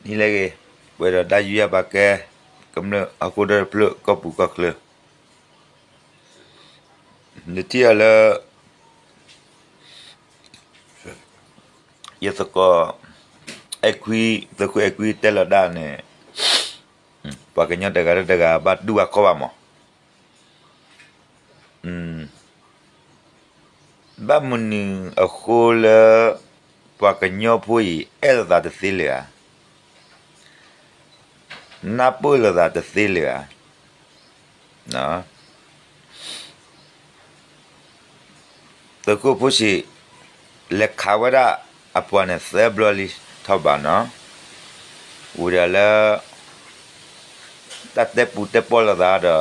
နံၤလၢအဂ့ၤ, ပှဲၤဒီးတၢ်ယူးယီၣ်ပာ်ကဲ ကမျၢၢ်ဟီၣ်ခိၣ်ဒီတဖျၢၣ် ကီၢ်ပူၤကီၢ်ချၢ, နထံၣ်အီၤလၢ ယသကိး အဲၣ်ခွံ, သုးခိၣ်အဲၣ်ခွံတဲလီၤတၢ်န့ၣ်, ပှၤကညီတဂၤလၢတဂၤ ဘၣ်တူၢ်ဘၣ်ခီၣ်ဘၣ်မး. ဘၣ်မနုၤအဃိလၢ ပှၤကညီဖိအံၤ အဲၣ်လိာ်သးတသ့လၢၤဧါ, နၢ်ပၢၢ်လိာ်သးတသ့လၢၤဧါ. သုးခိၣ်ဖိဆံး လဲၤခးဝဲဒၣ်အပှၤန့ၣ်သၢဘျီလံထီၣ်ဘးနီၤ, ဝံၤဒီးလၢ တၢ်တဲပူၤတဲပီၣ်လိာ်သးဒီး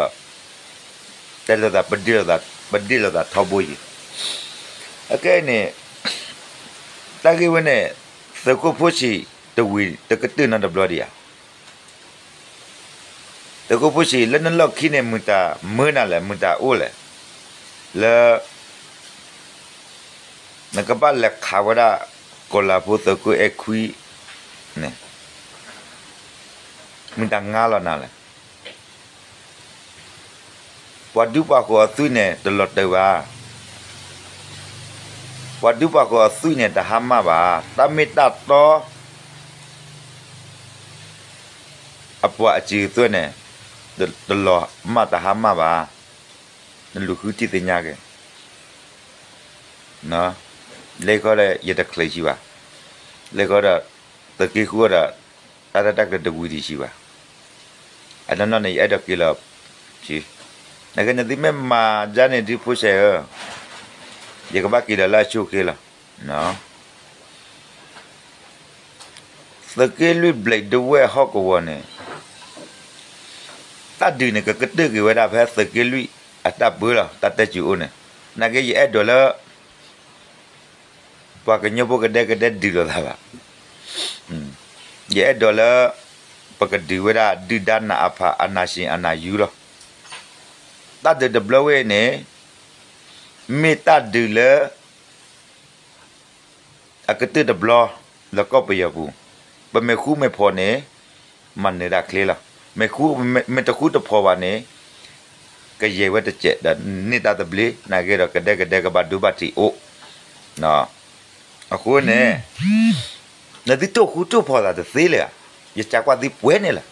တဲလိာ်သး ပဒ့ၣ်လိာ်သးထီဘိယံၤ. အခဲအံၤန့ၣ် တၢ်ဂ့ၢ်ဝဲန့ၣ် သုးခိၣ်ဖိဆံး တဝံၤတကတၢၢ်နီတဘျီဒံးဧါ. သုးခိၣ်ဖိဆံး လၢနလီၢ်ခံန့ၣ် မုၢ်တၢ်မုာ်နၤလဲၣ် မုၢ်တၢ်အိၣ်လဲၣ်, လၢ နကဘၣ်လဲၤခးဝဲဒၣ် ကီၤလၤဖိသုးခိၣ်အဲၣ်ခွံန့ၣ် မုၢ်တၢ်ငါလီၤနၤလဲၣ်. ပှၤဒူပှၤယိၤအသွံၣ်န့ၣ် တလီၤတၢၢ်ဘၣ်. ပှၤဒူပှၤယိၤအသွံၣ်န့ၣ် တဟါမၢ်ဘၣ်. တၢ်မ့ၢ်တၢ်တီ အပှၤအစံၤအသွဲၣ်န့ၣ် တလီၤမၢ်တဟါမၢ်ဘၣ်. နလူၤဃုထံၣ်သ့ၣ်ညါက့ၤ လၢခီဒီး ယတချုးဆံးဘၣ်. လၢခီဒီး သုးက့ဃုဒီး တၢ်ရဲၣ်တၢ်ကျဲၤတဝံၤဒံးဆံးဘၣ်. အနီၢ်နီၢ်န့ၣ် ယအဲၣ်ဒိးက့ၤလီၤ, နကနသုမ့ၢ်မၤဒ်န့ၣ်ဒုးဖိဆဲးဧၢ, ယကဘၣ်က့ၤလီၤလၢအဆိအချ့လီၤ. သုးက့လွံၢ်ဘျဲးဒဝဲၢ်ဟီၣ်ကဝီၤန့ၣ် တၢ်ဒုးန့ၣ် ကကတၢၢ်က့ၤဝဲဒၣ်ဖဲသုးက့လွံၢ်အတၢ်ပၢလီၤ တၢ်တဲစူၤအိၣ်န့ၣ်, နာ်က့ယအဲၣ်ဒိးလၢ ပှၤကညီဖိကဒဲကဒဲဒုးလိာ်သးဘၣ်. ယအဲၣ်ဒိးလၢ ပကဒုးဝဲဒၣ်ဒုၣ်ဒါနးအဖး အနၢ်စ့ၣ်အနၢ်ယူလီၤ. တၢ်ဒုးတဘျီဝဲန့ၣ် မ့ၢ်တၢ်ဒုးလၢ အကတၢၢ်တဘျီ လၢကီၢ်ပယီၤပူၤ, ပမ့ၢ်ဃူမ့ၢ်ဖိးန့ၣ် မၤနၢၤတၢ်ချ့လီၤ. မ့ၢ်ဃူ, မ့ၢ်တဃူတဖိးဘၣ်န့ၣ် ကယဲၢ်ဝဲတစဲးဒီးန့ၢ်တၢ်သဘျ့, နာ်က့ဒီးကဒဲကဒဲကဘၣ်ဒိဘၣ်ထံးအိၣ်. အဃိန့ၣ် နသုတိၢ်ဃူတိၢ်ဖိးသးတသ့လၢၤဧါ. ယစံးကွၢ်သုပှဲၤန့ၣ်လီၤ.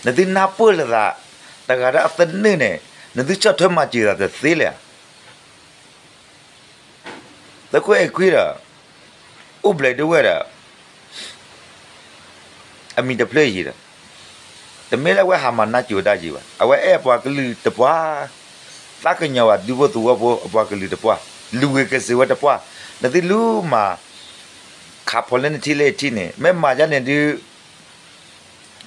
နသုနၢ်ပၢၢ်လိာ်သး တဂၤဒီးအသနၢၣ်န့ၣ် နသုဆီၣ်ထွဲမၤစၢၤသးတသ့လၢၤဧါ. သုးခိၣ်အဲၣ်ခွံဒီး အိၣ်ဘျဲးဒဝဲၢ်ဒီး အမံၤတဖျၢၣ်ယံၤဒီး တမ့ၢ်လၢအဝဲဟးမၤနၢ်စူၤတၢ်ယံၤဘၣ်, အဝဲအဲၣ်အပှၤကလုာ်တပှၢ်, သးကညီၤဘၣ်ဒူဖိသဝီဖိအပှၤကလုာ်တပှၢ်, လူၤဂ့ၤကစၢၤဝဲတပှၢ်, နသုလူၤမၤ ခးဖိးလၢနထံၣ်လၢထံၣ်န့ၣ် မ့ၢ်မၤဒ်န့ၣ်ဒုး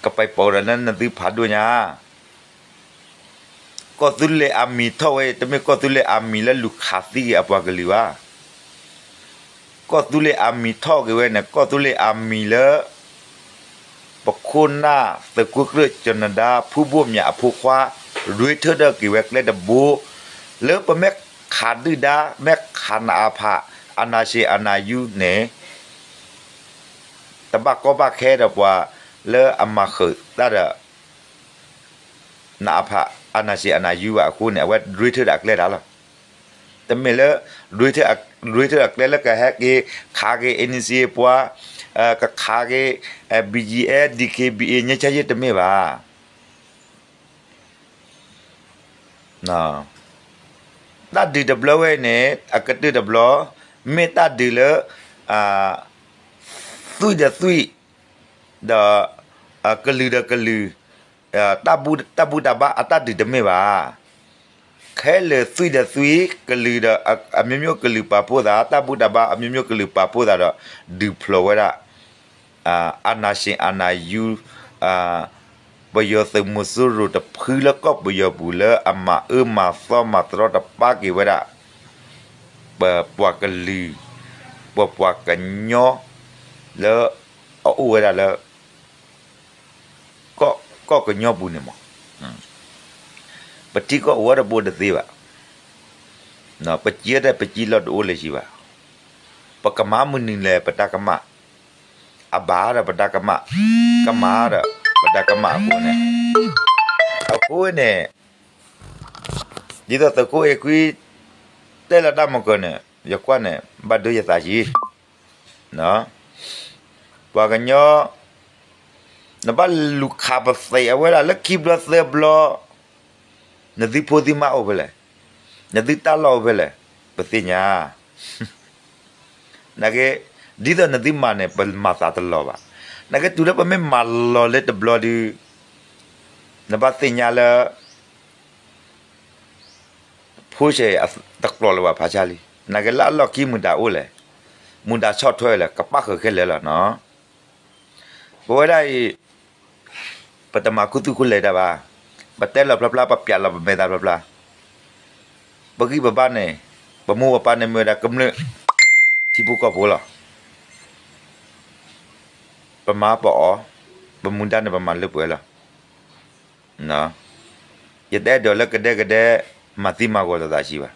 ကပာ်ပီးဒီးလၢနသုဖးဒိၣ်ညါ ကီၢ်သူလ့ၤအမံၤထီၣ်ဝဲ တမ့ၢ်ကီၢ်သူလ့ၤအမံၤလၢလူၤခးသံက့ၤအပှၤကလုာ်ဘၣ်. ကီၢ်သူလ့ၤအမံၤထီၣ်က့ၤဝဲန့ၣ် ကီၢ်သူလ့ၤအမံၤလၢ ပခိၣ်နၢ်သုးခိၣ်ကျၢၢ်ကၠီၤနဒါ ဖုဘိၣ်မၠးအဖိခွါ ရ့ထၢၣ်ထီၣ်က့ၤဝဲကျဲတဘိ လၢပမ့ၢ်ခးဒုၣ်ဒါ မ့ၢ်ခးနအဖး အနၢ်စ့ၣ်အနၢ်ယူန့ၣ် တဘၣ်ကီဘၣ်ခဲဒီးပှၤလၢအမၤဃုာ်တၢ်ဒီး နအဖး အနၢ်စ့ၣ်အနၢ်ယူဘၣ်အဃိန့ၣ် အဝဲရ့ထၢၣ်ဒီးအကျဲတၢ်လီၤ. တမ့ၢ်လၢ ရ့ထၢၣ်အကျဲလၢကဟဲက့ၤ ခးက့ၤ အ့ၣ်နံၣ်စံၣ် ပှၤ, ကခးက့ၤ ဘီၣ်ကၠံၣ်အဲၣ် ဒံၣ်ခ့ၣ်ဘံၣ်အ့ၣ် ညၣ်ဆါယ့ၣ် တမ့ၢ်ဘၣ်. တၢ်ဒုးတဘျီဝဲအံၤန့ၣ် အကတၢၢ်တဘျီ မ့ၢ်တၢ်ဒုးလၢ သွံၣ်ဒီးသွံၣ် ဒီး ကလုာ်ဒီးကလုာ် တၢ်ဘူၣ်တၢ်ဘါအတၢ်ဒုးတမ့ၢ်ဘၣ်. ခဲလၢာ်သွံၣ်ဒီးသွံၣ် ကလုာ်ဒီး အမျိုးမျိုးကလုာ်ပာ်ဖှိၣ်သး တၢ်ဘူၣ်တၢ်ဘါ အမျိုးမျိုးကလုာ်ပာ်ဖှိၣ်သးဒီး ဒုးဖျိးဝဲဒၣ် အာဏာရှင် အာဏာယူ ပယီၤသုးမီၤစိရိၤတဖုလၢကီၢ်ပယီၤပူၤလၢအမၤအၢမၤသီမၤတရီတပါက့ၤဝဲဒၣ် ပပှၤကလုာ် ပပှၤကညီ လၢအအိၣ်ဝဲဒၣ်လၢ ကီၢ်ကညီပူၤန့ၣ်မး, ပထံကီၢ်အိၣ်ဝဲတဘိတသ့ဘၣ်, ပစံးဒီးပစံးလီၢ်တအိၣ်လၢၤဘၣ်, ပကမၤမနုၤလဲၣ်ပတၢ်ကမၣ်, အဘၣ်ဒီးပတၢ်ကမၣ်, ကမၣ်ဒီးပတၢ်ကမၣ်အဃိန့ၣ်, အဃိန့ၣ် ဒ်သိးသုးခိၣ်အဲၣ်ခွံ တဲလီၤတၢ်မုၢ်ကၢၤန့ၣ် ယကွၢ်န့ၣ် ဘၣ်ဒိယသးယံၤ, ပှၤကညီ နဘၣ်လူၤခးပသံးအဝဲဒၣ်လၢခံဘျီသၢဘျီ, နသုဖိသုမါအိၣ်ဖဲလဲၣ်, နသုတၢ်လီၢ်အိၣ်ဖဲလဲၣ်, ပသ့ၣ်ညါ နာ်က့, ဒ်သိးနသုမၤန့ၣ် ပမၤသးတလီၤဘၣ်. နာ်က့ တုၤလၢပမ့ၢ်မၤလီၤလၢတဘျီဒုး, နဘၣ်သ့ၣ်ညါလၢ ဖိဆဲးတကျိၤလၢၤဘၣ်ဖးဆါလံ. နာ်က့လၢအလီၢ်ခံမုၢ်တၢ်အိၣ်လဲၣ်, မုၢ်တၢ်ဆီၣ်ထွဲလဲၣ်, ကပၣ်ဃုာ်ခဲလၢာ်လီၤနီၤ. ပဝဲဒၣ်အံၤ ပတမၤခူသူၣ်ခူလဲၤတၢ်ဘၣ်. ပတဲလီၤဖျါဖျါ, ပပျးလီၤပမဲာ်သးဖျါဖျါ. ပဂံၢ်ပဘါန့ၣ်, ပမိၢ်ပပၢ်န့ၣ်မ့ၢ်ဝဲဒၣ်ကမျၢၢ်ထံဖိကီၢ်ဖိလီၤ. ပမၤပအီၣ်, ပမူဒါန့ၣ်ပမၤလၢပှဲၤလီၤ. ယတအဲၣ်ဒိးလၢကဒဲကဒဲ မၤသံမၤဂီၤလိာ်သးစံးဘၣ်.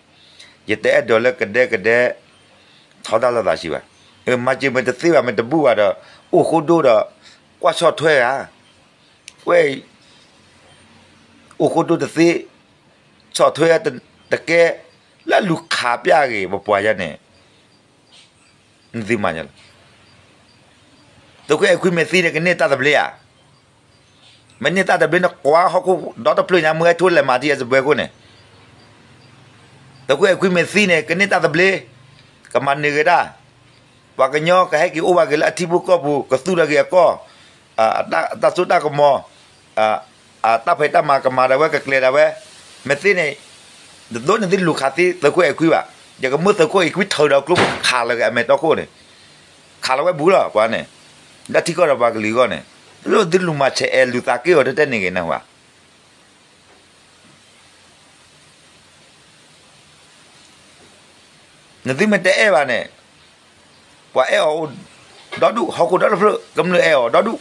ယတအဲၣ်ဒိးလၢကဒဲကဒဲ ထီဒါလိာ်သးစံးဘၣ်. မၤစၢၤမ့ၢ်တသ့ဘၣ် မ့ၢ်တဘူၣ်ဘၣ်ဒီး အိၣ်ဃိဒိၣ်ဒီး ကွၢ်ဆီၣ်ထွဲဧါ. ဝဲအံၤ အိၣ်ဃိဒိၣ်တသ့, ဆီၣ်ထွဲတကဲ, လၢလူၤခးပျၢ်ဂ့ၤ ပပှၤယါန့ၣ် နသုမၤညါလီၤ. သုးခိၣ်အဲၣ်ခွံမ့ၢ်သံန့ၣ် ကန့ၢ်တၢ်သဘျ့ဧါ. မ့ၢ်န့ၢ်တၢ်သဘျ့န့ၣ် ကွၢ်ဟီၣ်ခိၣ်ဒီတဖျၢၣ်ညါ မ့ၢ်ဟဲထိလဲၤမၤထံအစပွဲခိၣ်န့ၣ်, သုးခိၣ်အဲၣ်ခွံမ့ၢ်သံန့ၣ် ကန့ၢ်တၢ်သဘျ့, ကမၤနၢၤဂ့ၤတၢ်, ပှၤကညီကဟဲက့ၤအိၣ်ဘၣ်က့ၤလၢအထံဖိကီၢ်ဖိ, ကသူၣ်ထီၣ်က့ၤအကီၢ်, တၢ်စိတၢ်ကမီၤ, တၢ်ဖံးတၢ်မၤကမၤဒၣ်ဝဲ ကကျဲၤဒၣ်ဝဲ, မ့ၢ်သ့န့ၣ်, တဒိးန့ၣ်သုလူၤခးသံသုးခိၣ်အဲၣ်ခွံဘၣ်. ယကမၢသုးခိၣ်အဲၣ်ခွံထၢဒီးကျိပူၤခးလီၤက့ၤအမဲာ်တီခိၣ်န့ၣ်, ခးလီၤဝဲဘူးလီၤပှၤန့ၣ်, လၢထံကီၢ်ဒီးပှၤကလုာ်အဂီၢ်န့ၣ်, တလိၣ်သုလူၤမၤဆဲးအဲၣ်လူၤသးက့ၢ်အီၤတတဲန့ၣ်ဂ့ၤနဝဲ နသုမ့ၢ်တအဲၣ်ဘၣ်န့ၣ်, ပှၤအဲၣ်အီၤအိၣ်ဒီဒူၣ်, ဟီၣ်ခိၣ်ဒီတဖျၢၣ် ကမျၢၢ်အဲၣ်အီၤ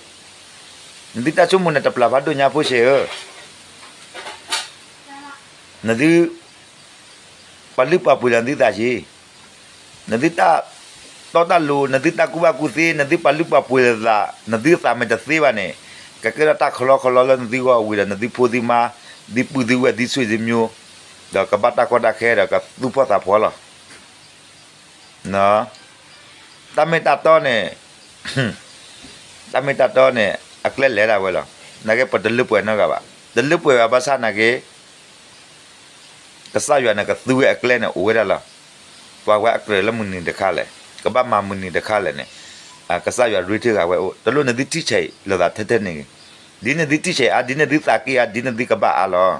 ဒီဒူၣ်, နသုတၢ်ဆိကမိၣ်န့ၣ် တပျၢ်ဖးဒိၣ်ညါဖိဆဲးဧၢ, နသု ပာ်လုၢ်ပာ်ပှ့ၤလီၤနသုသးဆံး, နသုတၢ်တီတၢ်လိၤ, နသုတၢ်ကူၣ်ဘၣ်ကူၣ်သ့, နသုပာ်လုၢ်ပာ်ပှ့ၤလီၤသး, နသုသးမ့ၢ်တသ့ဘၣ်န့ၣ်, ကကဲထီၣ်တၢ်ခီလီခီလီလၢနသုဂီၢ်ဝံၤဒီး နသုဖိသုမါ, သုပုၢ်သုဝဲၢ် သုဆွေသုမျိုး, ဒီးကဘၣ်တၢ်ကီတၢ်ခဲဒီးကသူၣ်ဖှီၣ်သးဖှီၣ်လီၤ. တၢ်မ့ၢ်တၢ်တီန့ၣ်, တၢ်မ့ၢ်တၢ်တီန့ၣ် အကျဲလဲၤဒၣ်ဝဲလီၤ. နာ်က့ပတလၢပှဲၤနီတဂၤဘၣ်. တလၢပှဲၤဘၣ်ဘၣ်ဆၣ်နာ်က့ ကစၢ်ယွၤန့ၣ်ကသူဝဲအကျဲန့ၣ်အိၣ်ဝဲဒၣ်လီၤ. ပှၤဝဲအကြၢးလၢမနုၤတခါလဲၣ်, ကဘၣ်မၤမနုၤတခါလဲၣ်န့ၣ်, ကစၢ်ယွၤရ့ထၢၣ်ဃာ်ဝဲအိၣ်. တလိၣ်နသုထံၣ်ဆဲးလိာ်သးထဲထဲန့ၣ်ဂ့ၤ, ဒ်နသုထံၣ်ဆဲးအါ, ဒ်နသုသးက့ၢ်အါ, ဒ်နသုကဘၣ်အါလီၤ.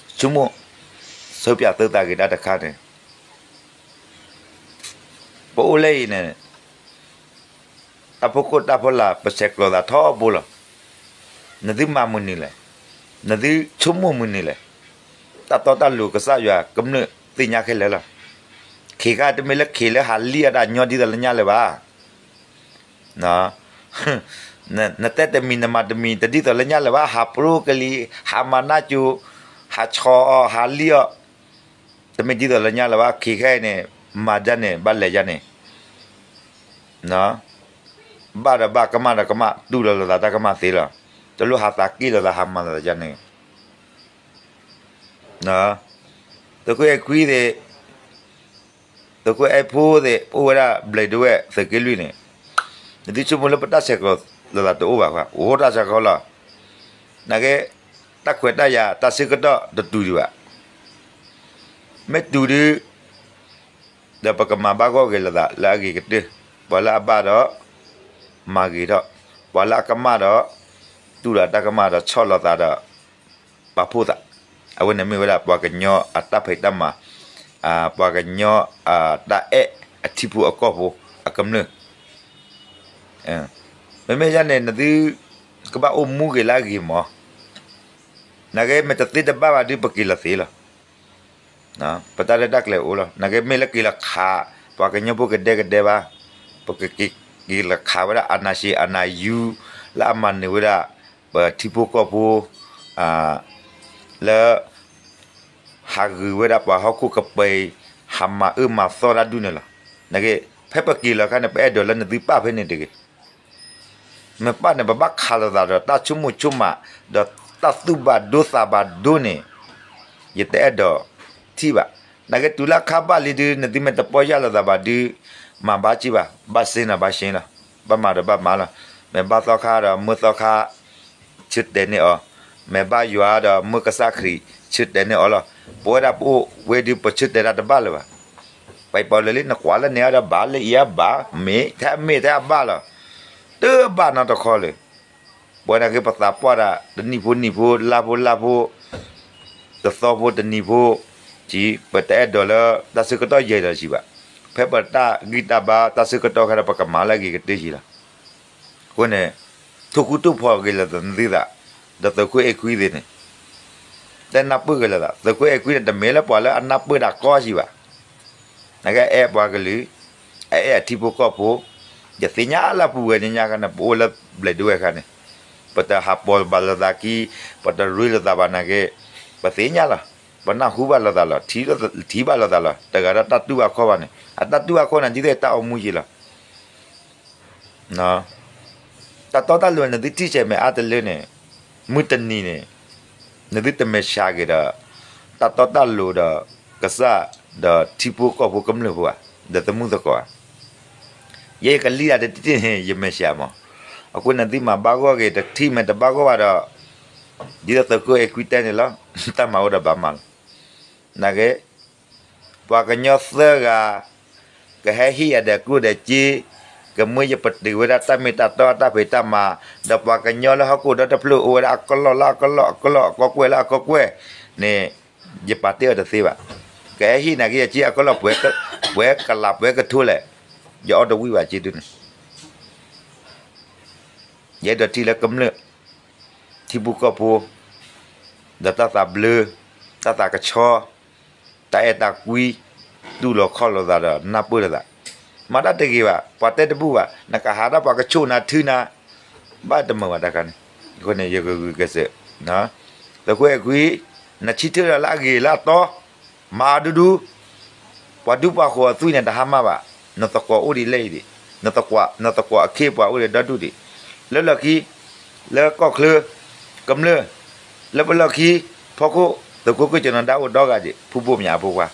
ဆိကမိၣ်, ဆၢပၠးသုသးဂ့ၤတၢ်တခါန့ၣ် ပအိၣ်လၢအံၤန့ၣ်, တၢ်ဖိခိၣ်တၢ်ဖီလာ် ပဆဲးကျိးသးထီဘိလီၤ. နသုမၤမနုၤလဲၣ်, နသုဆိကမိၣ်မနုၤလဲၣ်, တၢ်တီတၢ်လိၤကစၢ်ယွၤကမျၢၢ်သ့ၣ်ညါခဲလၢာ်လီၤ. ခ့ခါတမ့ၢ်လၢခ့လၢဟးလံၣ်အတၢ်ညီဒ်သိးလၢညါလၢၤဘၣ်. နတဲတမံၤနမၤတမံၤ တဒ်သိးလၢညါလၢၤဘၣ်, ဟးပရိကလံၤ, ဟးမၤနၢ်ကၠိ, ဟးဆီၣ်အီၤ, ဟးလံၣ်အီၤ, တမ့ၢ်ဒ်သိးလၢညါလၢၤဘၣ်. ခ့ခဲအံၤန့ၣ် မၤဒ်န့ၣ် ဘၣ်လဲၤဒ်န့ၣ်, ဘၣ်ဒီးဘၣ် ကမၣ်ဒီးကမၣ် တူၢ်လိာ်လိာ်သးတၢ်ကမၣ်သ့လီၤ. တလိၣ်ဟးသးက့ၢ်လိာ်သး ဟးမၤလိာ်သးဒ်န့ၣ် သုးခိၣ်အဲၣ်ခွံသ့ၣ်, သုးခိၣ်အဲၣ်ဖိသ့ၣ် အိၣ်ဝဲဒၣ်ဘျဲးဒဝဲၢ်သုးက့လွံၢ်န့ၣ်, နသုဆိကမိၣ်လၢပတၢ်ဆဲးကျိးလိာ်သးတအိၣ်ဘၣ်ဃါ, အိၣ်တၢ်ဆဲးကျိးလီၤ. နာ်က့ တၢ်ခွဲးတၢ်ယာ်တၢ်ဆၢကတီၢ်တတူာ်ဒံးဘၣ်. မ့ၢ်တူာ်ဒုး ဒီးပကမၤဘၣ်ဂီၢ်ဂ့ၤလိာ်သးလၢအဂ့ၤကတၢၢ်, ပှၤလၢအဘၣ်ဒီး မၤဂ့ၤထီၣ်, ပှၤလၢအကမၣ်ဒီး တူၢ်လိာ်တၢ်ကမၣ်ဒီး ဆီၣ်လိာ်သးဒီး ပာ်ဖှိၣ်သး, အဝဲန့ၣ်မ့ၢ်ဝဲဒၣ်ပှၤကညီအတၢ်ဖံးတၢ်မၤ, ပှၤကညီအတၢ်အဲၣ်အထံဖိအကီၢ်ဖိအကမျၢၢ် မ့မ့ၢ်ယၤန့ၣ် နသုကဘၣ်အိၣ်မူဂ့ၤလၢအဂ့ၤမး, နာ်က့ မ့ၢ်တသ့တဘၣ်ဘၣ်ဒုး ပက့ၤလီၤသ့လီၤ. ပတၢ်ရဲၣ်တၢ်ကျဲၤအိၣ်လီၤ. နာ်က့ မ့ၢ်လၢက့ၤလီၤခး ပှၤကညီဖိကဒဲကဒဲဘၣ်, ပကက့ၤလီၤခးဝဲဒၣ် အာဏာရှင် အာဏာယူ လၢအမၤနၢၤဝဲဒၣ် ပထံဖိကီၢ်ဖိ လၢ ဟးဂုာ်ဝဲဒၣ်ပှၤဟီၣ်ခိၣ်ကပၤအံၤ ဟးမၤအၢမၤသီတၢ်ဒူၣ်န့ၣ်လီၤ. နာ်က့ ဖဲပက့ၤလီၤခါန့ၣ် ပအဲၣ်ဒိးလၢနသုပာ်ဖဲန့ၣ်တဂ့ၤ. မ့ၢ်ပာ်န့ၣ် ပဘၣ်ခးလိာ်သးဒီးတၢ်ဆိကမိၣ်ဆိကမး ဒီးတၢ်သူၣ်ဘၣ်ဒိသးဘၣ်ဒိန့ၣ် ယတအဲၣ်ဒိးထံၣ်ဘၣ်. နာ်က့တုၤလၢအခါဘၣ်လံဒုး နသုမ့ၢ်တပီၢ်ယၢ်လိာ်သးဘၣ်ဒုး မၤဘၣ်က့ၤဘၣ်, ဘၣ်စ့နီၤဘၣ်စ့လီၤ, ဘၣ်မၤဒီးဘၣ်မၤလီၤ. မ့ၢ်ဘၣ်သီခါဒီးမုၢ်သီခါ ဆၢတဲာ်န့ၢ်အီၤ, မ့ၢ်ဘၣ်ယွၤဒီးမုၢ်ကစၢ်ခရံာ် ဆၢတဲာ်န့ၢ်အီၤလီၤ. ပဝဲဒၣ်ပအိၣ်ဝဲဒုး ပဆၢတဲာ်တၢ်တဘၣ်လၢၤဘၣ်. ပပီၢ်လၢာ်လံ နကွၢ်လၢန့ၣ်ဒီးဘၣ်လၢအံၤအဘၣ်, မ့ၢ်ထဲအမ့ၢ်ထဲအဘၣ်လီၤ. တဘၣ်နီတခီလၢၤ. ပဝဲဒၣ်က့ၤပသးပှၢ်ဒၣ် တနံၣ်ဖိနံၣ်ဖိ လါဖိလါဖိ တသီဖိတနံၤဖိ ကံ ပတအဲၣ်ဒိးလၢတၢ်ဆၢကတီၢ်ယဲၢ်လီၤကံဘၣ်. ဖဲပတၢ်ဂံၢ်တၢ်ဘါတၢ်ဆၢကတီၢ်ခါဒီး ပကမၤလၢအဂ့ၤကတၢၢ်ကံလီၤ. အဃိန့ၣ် ထိၣ်ဃူထိၣ်ဖိးဂ့ၤလိာ်သးနသုသး ဒီးသုးခိၣ်အဲၣ်ခွံသ့ၣ်န့ၣ် တနၢ်ပၢၢ်ဂ့ၤလိာ်သး, သုးခိၣ်အဲၣ်ခွံန့ၣ် တမ့ၢ်လၢပှၤလၢအနၢ်ပၢၢ်တၢ်ကီကံဘၣ်. နကအဲၣ်ပှၤကလုာ်, အအဲၣ်အထံဖိကီၢ်ဖိ, ယသ့ၣ်ညါလၢပူၤဝဲန့ၣ်ညါခါန့ၣ် ပအိၣ်လၢဘျဲၣ်ဒိဝဲၢ်ခါန့ၣ် ပတဟးပိာ်ဘၣ်လိာ်သးခံ, ပတရ့လိာ်သးဘၣ်နာ်က့, ပသ့ၣ်ညါလီၤ. ပနၢ်ဟူဘၣ်လိာ်သးလီၤ, ထံၣ်ဘၣ်လိာ်သးလီၤ, တဂၤဒီးတၢ်တူၢ်ဘၣ်ခီၣ်ဘၣ်န့ၣ် အတၢ်တူၢ်ဘၣ်ခီၣ်န့ၣ် ဒ်သိးတၢ်အိၣ်မူယံာ်လီၤ. တၢ်တီတၢ်လိၤနသုထံၣ်ဆဲးမဲာ်အါတလၢန့ၣ် မုၢ်တနံၤန့ၣ် နသုတမဲာ်ဆှးက့ၤဒီး တၢ်တီတၢ်လိၤဒီး ကစၢ်ဒီးထံဖိကီၢ်ဖိကမျၢၢ်ဖိဧါ, ဒီးသမုၣ်သကိးဧါ. ယဲယကလံၣ်ဒၣ်တထံၣ်န့ၣ် ယမဲာ်ဆှးမး. အဃိန့ၣ်သုမၤဘၣ်ဂီၢ်က့ၤတထံၣ်မ့ၢ်တဘၣ်ဂီၢ်ဘၣ်ဒီး ဒ်သိးသုးခိၣ်အဲၣ်ခွံတဲန့ၣ်လီၤ, တၢ်မၤအိၣ်ဒီးဘၣ်မၤလီၤ. နာ်က့ ပှၤကညီသၢဂၤ ကဟဲဟ့ၣ်ယၤဒီးကျိၣ်ဒီးစ့, ကမၢယပတုာ်ဝဲဒၣ်တၢ်မ့ၢ်တၢ်တီအတၢ်ဖံးတၢ်မၤ, ဒီးပှၤကညီလၢဟီၣ်ခိၣ်ဒီတဖျၢၣ်အိၣ်ဝဲဒၣ်အကလီၢ်လၢအကလီၢ် အကလီၢ်အကီၢ်ကွဲၢ်လၢအကီၢ်ကွဲၢ်န့ၣ် ယပာ်တ့ၢ်အီၤတသ့ဘၣ်. ကဟဲဟ့ၣ်နာ်က့ယစ့အကလီၢ် ပှဲၤကလးပှဲၤကထိလဲၣ်, ယအီၣ်တဝံၣ်ဘၣ်စ့ဒုန့ၣ် ယအဲၣ်ဒိးထံၣ်လၢကမျၢၢ် ထံဖိကီၢ်ဖိ ဒီးတၢ်သးဘျၢ တၢ်သးကဆှီ တၢ်အဲၣ်တၢ်ကွံ တူၢ်လိာ်ခီၣ်လိာ်သးဒီးနၢ်ပၢၢ်လိာ်သး မၤတၢ်တဂ့ၤဘၣ်. ပှၤတဲတဘူၣ်ဘၣ် နကဟးဒၣ်ပှၤကဆိၣ်နၤထုနၤ ဘၣ်တမုာ်ဘၣ်တၢ်ခါန့ၣ်. အဃိန့ၣ် ယကဂုာ်ကျဲးစၢး သုးခိၣ်အဲၣ်ခွံ နဆံထၢၣ်ဒီးလၢအဂ့ၤလၢအတီ မၤဒူဒူ ပှၤဒူပှၤဃိးအသွံၣ်န့ၣ် တဟါမၢ်ဘၣ်. နသကိးအိၣ်ဒံးလဲၣ်အံၤဒံး, နသကိးအခ့အပှၤအိၣ်ဒံးဒီဒူၣ်ဒံး, လၢလီၢ်ခံ လၢကီၢ်ချၢ ကမျၢၢ် လၢပလီၢ်ခံ ဖီခိၣ် သုးခိၣ်ကၢၢ်ကၠီၤနၤဒါအိၣ်ဒီဂၤဒံး ဖုဘိၣ်မၠးအဖိခွါ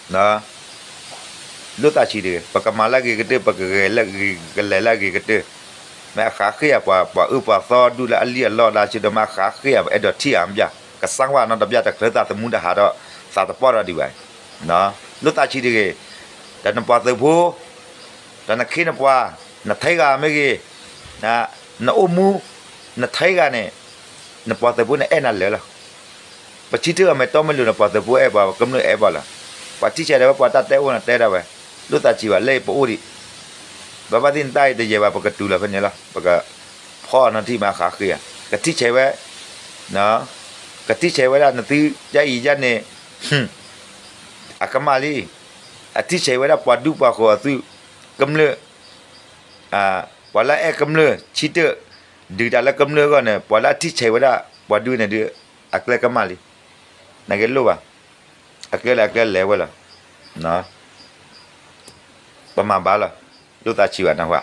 လိၣ်သးဆံးတဂ့ၤ, ပကမၤလၢအဂ့ၤကတၢၢ် ပကဂဲၤလၢအဂ့ၤကတၢၢ်, မ့ၢ်အဃးဃ့ဧါ ပှၤအၢပှၤသီဒူၣ်လၢအလံၣ်အလီၢ်လၢဆၢဒီး မ့ၢ်အဃးဃ့ဧါ ပအဲၣ်ဒိးထံၣ်ဧါ မ့ၢ်ဘၣ် ကစၢ်ဝဲနီတဘျီ တချုးသးသမူတဟးဒီး သးတပီၢ်ဒီးဒံးဘၣ်. လိၣ်သးဆံးတဂ့ၤ, ဒီးနပှၤသုးဖိ ဒီးနခ့နပှၤ နထဲဂၤမ့ၢ်ဂ့ၤ, နအိၣ်မူ နထဲဂၤန့ၣ် နပှၤသုးဖိန့ၣ်အဲၣ်နၤလၢာ်လီၤ. ပဆံထၢၣ်အမဲာ်တီမ့ၢ်လိၤ နပှၤသုးဖိအဲၣ်ပှၤ ကမျၢၢ်အဲၣ်ပှၤလီၤ. ပှၤထံၣ်ဆဲးဒီးဝဲ ပှၤတၢ်တဲအိၣ်နတဲဒၣ်ဝဲ, လိၣ်သးဆံးဘၣ် လၢပအိၣ်ဒံး, ဘၣ်ဘၣ်သ့ၣ်နတၢ်အံၤတယဲၢ်ဘၣ် ပကတုၤလီၤဖဲန့ၣ်လီၤ. ပကဖီအီၤနီထံၣ်မ့ၢ်အဃးဃ့ဧါ, ကထံၣ်ဆဲးဝဲ ကထံၣ်ဆဲးဝဲဒၣ်နသု ယါအံၤယါန့ၣ် အကမၣ်လံ, အထံၣ်ဆဲးဝဲဒၣ်ပှၤဒူပှၤဃိးအသွံၣ် ကမျၢၢ် ပှၤလၢအအဲၣ်ကမျၢၢ်ဆံတၢၣ် ဒုးတၢ်လၢကမျၢၢ်အဂီၢ်န့ၣ် ပှၤလၢအထံၣ်ဆဲးဝဲဒၣ်ပှၤဒူန့ၣ်ဒုး အကျဲကမၣ်လံ. နကလိၣ်ဘၣ်, အကျဲလၢအကျဲလဲၤဝဲလီၤ. ပမၤဘၣ်လီၤ, လိၣ်သးဆံးဘၣ်နၢ်ဟူဧါ.